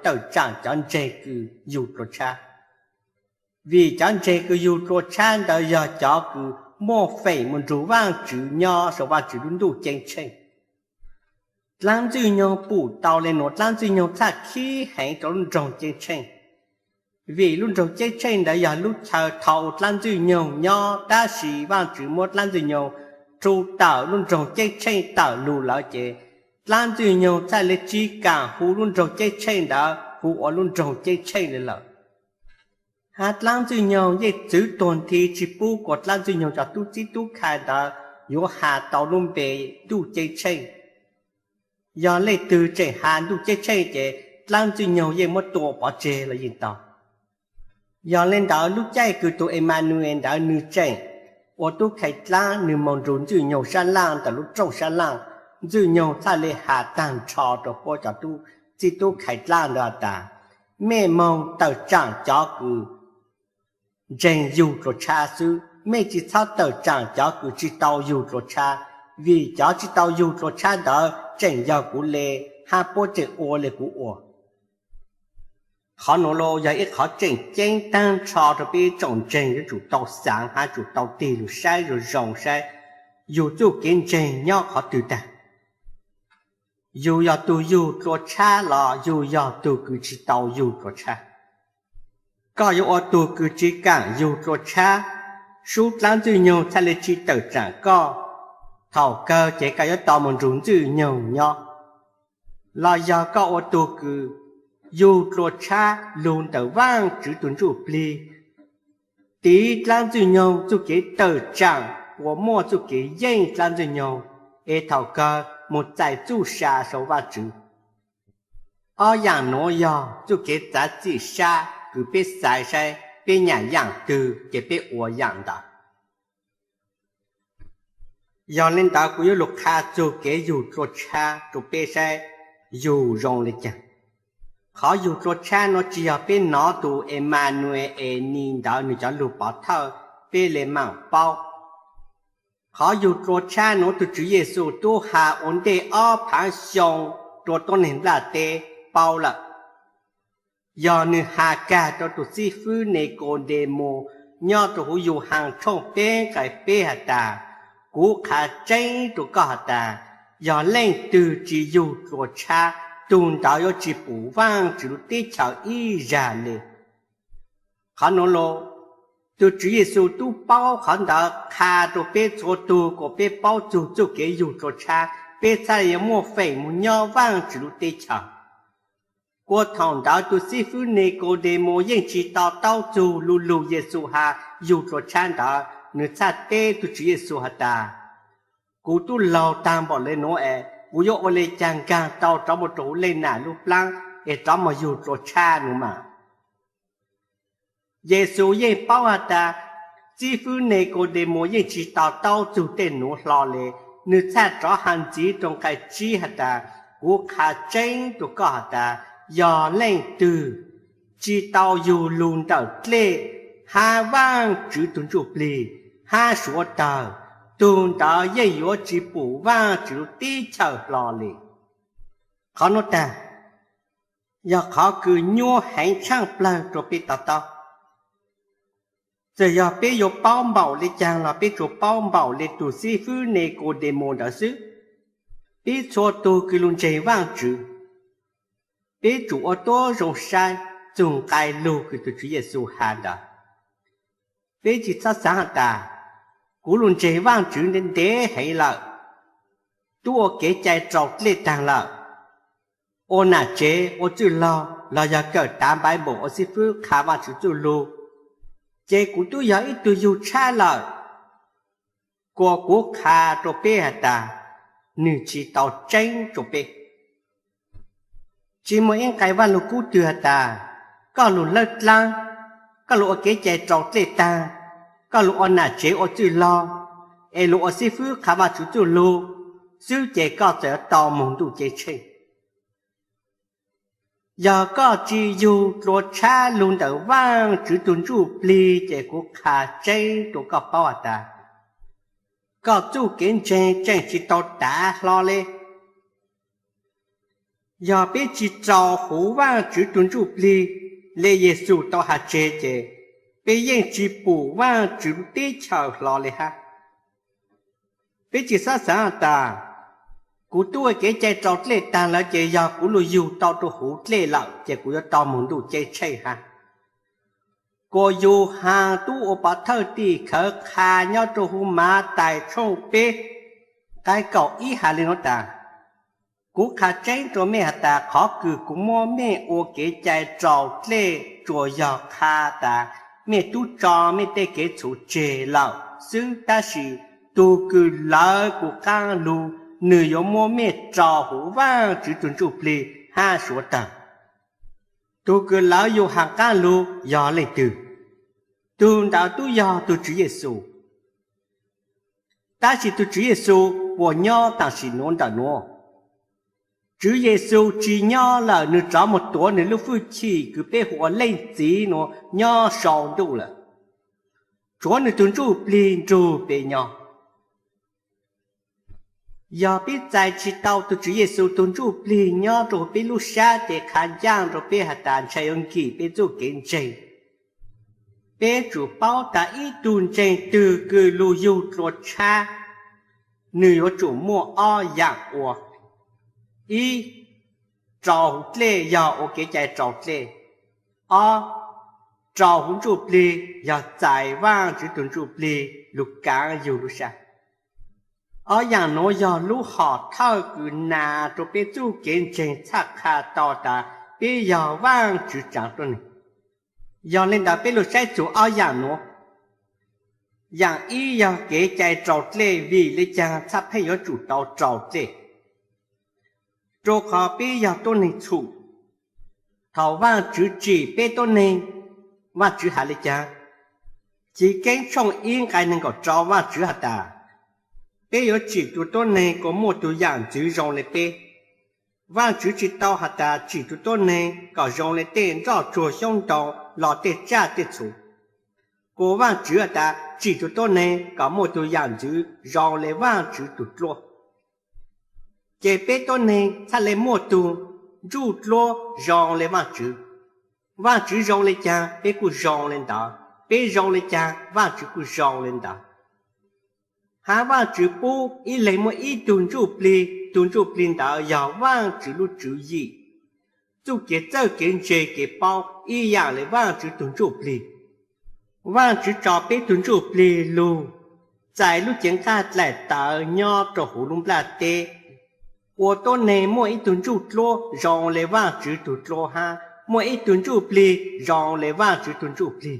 tawm tsaam cov ntseeg kws yug tua tshab. Vim cov ntseeg kws yug tua tshab ntawd yog cov kws muaj feem mus nrug Vaajtswv nyob sau Vaajtswv lub ntuj ceeb tsheej. Dlaab Ntxwg Nyoog pum tau le nuav, Dlaab Ntxwg Nyoog txhaj khib heev rua lub nroog ceeb tsheej. Vim lub nroog ceeb tsheej ntawd yog lub chaw thaus ua Dlaab Ntxwg Nyoog nyob, tab sis Vaajtswv muab Dlaab Ntxwg Nyoog tsu tawm lub nroog ceeb tsheej tawm lug lawm ces Dlaab Ntxwg Nyoog txhaj le tsi kaam hu lub nroog ceeb tsheej ntawd hu ua lub nroog ceeb tsheej le lawm. Hab Dlaab Ntxwg Nyoog yeej txwv tuag nthi tsi pub kuas Dlaab Ntxwg Nyoog cov tub txib tub khai ntawd yuav has tau lub npe ntuj ceeb tsheej. Yog leej twg tseem has ntuj ceeb tsheej ces Dlaab Ntxwg Nyoog yeej muab tua pov tseg los yeej tau. Yog le ntawd lub caij kws tug Emanues ntawd nwg tseem ua tub khai dlaab, nwg moog nrug Ntxwg Nyoog sab laaj ntawm lub rooj sab laaj, Ntxwg Nyoog txhaj le has taag nrho rua puab cov tub txib tub khai dlaab ntawd has tas, mej moog tawm tsaam cov kws ntseeg yug tua tshab xwb, mej tsi txhob tawm tsaam cov kws tsi tau yug tua tshab, vim cov tsi tau yug tua tshab ntawd tseem yog kuv le, hab puab tseem ua le kuv ua. Qhov nuav los yog ib qhov tseem ceeb taag nrho rua peb tsoom ntseeg yuav tsum tau xaav hab tsum tau tig lug saib zoo zoo saib yug txuj kev ntseeg nyob qhov twg tag. Yug yog tug yug tua tshab los yug yog tug kws tsi tau yug tua tshab? Koj yuav ua tug kws tsi kaam yug tua tshab, sub dlaab Ntxwg Nyoog txhaj le tsi tawm tsaam koj, thaum kawg ces koj yuav tau moog nrug Ntxwg Nyoog nyob. Los yog koj ua tug kws yug tua tshab lug ntawm Vaajtswv tug Ntsujplig, tiv dlaab Ntxwg Nyoog txuj kev tawm tsaam uas muaj txuj kev yeej dlaab Ntxwg Nyoog, es thaum kawg moog txais txuj sa sau Vaajtswv. Ob yaam nuav yog txuj kev txav txim sab kws peb xaiv saib peb nyam yaam twg ces peb ua yaam ntawd. Yog le ntawd kuv yuav lug qha txug kev yug tua tshab rua peb saib yug zoo le caag. Qhov yug tua tshab nuav tsi yog peb nov tug Emanues es nis ntawd nwg cov lug pov thawj peb le maam paub. Qhov yug tua tshab nuav tug Tswv Yexus tub has ua ntej ob phaav xyoo rua tuab neeg nplaj teb paub lawm. Yog nwg has kag rua tug xib fwb Nekauntemus nyob rua huv Yauhaas tshooj peb nqai peb has tas, kuv qha tseeb rua koj has tas, yog leej twg tsi yug tua tshab, tug ntawd yuav tsi pum Vaajtswv lub teb chaws ib zag le. Qhov nuav los, tug Tswv Yexus tub paub qhov ntawd qha rua peb txhua tug kuas peb paub txug txuj kev yug tua tshab, peb txhaj le yuav muaj feem moog nyob Vaajtswv lub teb chaws. Ua thaum ntawd tug xib fwb Nekauntemus yeej tsi to taub txug lu lug Yexus has yug tua tshab ntawd, nwg txhaj teb tug Tswv Yexus has tas, kuv tub laug taag npaum le nuav es kuv yuav ua le caag nkaag tau rov moog rua huv leej nam lub plaab es rov moog yug tua tshab nuav mas? Yexus yeej paub has tas, xib fwb Nekauntemus yeej tsi to taub txug tej nuav hlo le, nwg txhaj rov has ntxiv rua nqai tsib has tas, kuv qha tseeb rua koj has tas, yog leej twg tsi tau yug lug ntawm dlej hab Vaajtswv tug Ntsujplig hab Suav tawg, tug ntawd yeej yuav tsi pum Vaajtswv lub teb chaws hlo le. Qhov nuav tag yog qhov kws nyuaj heev tshaaj plawg rua peb to taub. Txawm yog peb yuav paub npaum le caag los peb tsuas paub npaum le tug xib fwb Nekauntemus ntawd xwb. Peb txhua tug kws lug ntseeg Vaajtswv, peb tsum ua tuab zoo saib txug nqai lug kws tug Tswv Yexus has ntawd. Peb tsi txhob xaav has tas, kuv lug ntseeg Vaajtswv ntev ntev heev lawm, tub ua kev cai rau dlej taag lawm, ua nam tsev ua txwj laug los yog kawm tav Npaiv Npaum ua xib fwb qha Vaajtswv txuj lug, ces kuv tub yog ib tug yug tshab lawm. Kuas kuv qha rua peb has tas, nwg tsi tau tseeb rua peb. Tsi muaj ib nqai Vaaj Lug Kub twg has tas, koj lug lawb dlaab, koj lug ua kev cai rau dlej taag, koj lug ua nam tsev ua txwj laug, es lug ua xib fwb qha Vaajtswv txuj lug xwb ces koj txawm yuav tau moog ntuj ceeb tsheej. Yog koj tsi yug dlua tshab lug ntawm Vaajtswv tug ntsuj plig ces kuv qha tseeb rua koj paub has tas, koj txuj kev ntseeg tseem tsi tau tav hlo le. Yog peb tsis rau huv Vaajtswv tug Ntsujplig le Yexus tau has tseg ces peb yeej tsis pum Vaajtswv lub teb chaws hlo le hab. Peb tsis xav xaav has tas, kuv tub ua kev cai rau dlej taag lawm ces yog kuv lug yug tau rua huv dlej lawm ces kuv yuav tau moog ntuj ceeb tsheej hab. Kuas yug has tub ua pov thawj tim khawv qha nyob rua huv Mathais tshooj peb nqai kaum ib has le nuav tas, kuv qha tseeb rua mej has tas qhov kws kuv muab mej ua kev cai rau dlej tsuas yog qha tas mej tub tso mej tej kev txhum tseg lawm xwb, tab sis tug kws lawv kuv qaab lug, nwg yuav muab mej rau huv Vaajtswv tug Ntsujplig hab suav taag. Tug kws lawv yug has qaab lug yog leej twg? Tug ntawd tub yog tug Tswv Yexus. Tab sis tug Tswv Yexus puas nyob tam sim nuav ntawm nuav? Tswv Yexus tsis nyob lawm, nwg rov moog tuav nwg lub hwj chim kws peb hu ua leej txiv nuav nyob sau ntuj lawm. Tsuav nwg tug Ntsujplig nrug peb nyob. Yog peb txais tsis tau tug Tswv Yexus tug Ntsujplig nyob rua huv peb lub sab ces qha ncaaj rua peb has tas ntshai yuav nkim peb txuj kev ntseeg. Peb tsum paub tas ib tug ntseeg twg kws lug yug dlua tshab, nwg yuav tsum muaj ob yaam ua. Ib, rau huv dlej yog ua kev cai rau dlej. Ob, rau huv Ntsujplig yog txais Vaajtswv tug Ntsujplig lug kaav yug lub sab. Ob yaam nuav yog lub hom thawj kws nas rua peb txuj kev ntseeg txhaj qha tau tas peb yog Vaajtswv tsaav tuab neeg. Yog le ntawd peb lug saib txug ob yaam nuav. Yaam ib yog kev cai rau dlej, vim le caag txhaj pheej yuav tsum tau rau dlej? Rua qhov peb yog tuab neeg txhum. Thaus Vaajtswv tsim peb tuab neeg, Vaajtswv has le caag? Chiv Keeb tshooj ib nqai neeg nkaum rau Vaajtswv has tas, peb yuav tsim tug tuab neeg kuas muaj tug yaam ntxwv zoo le peb. Vaajtswv tsis tau has tas tsim tug tuab neeg kom zoo le tej nroj tsuag xyoob ntoo los tej tsaj tej txhu. Kuas Vaajtswv has tas tsim tug tuab neeg kom muaj tug yaam ntxwv zoo le Vaajtswv tug dluab. Ces peb tuab neeg txhaj le muaj tug ntsuj dluab zoo le Vaajtswv. Vaajtswv zoo le caag peb kuj zoo le ntawd, peb zoo le caag Vaajtswv kuj zoo le ntawd. Hab Vaajtswv pub ib leeg muaj ib tug Ntsujplig, tug Ntsujplig ntawd yog Vaajtswv lub tswv yim. Txuj kev txawj kev ntse kev paub ib yaam le Vaajtswv tug Ntsujplig. Vaajtswv tso peb tug Ntsujplig lug txais lub cev nqaj dlaim tawv nyob rua huv lub nplaj teb, ua tuab neeg muaj ib tug ntsuj dluab zoo le Vaajtswv tug dluab hab muaj ib tug Ntsujplig zoo le Vaajtswv tug Ntsujplig.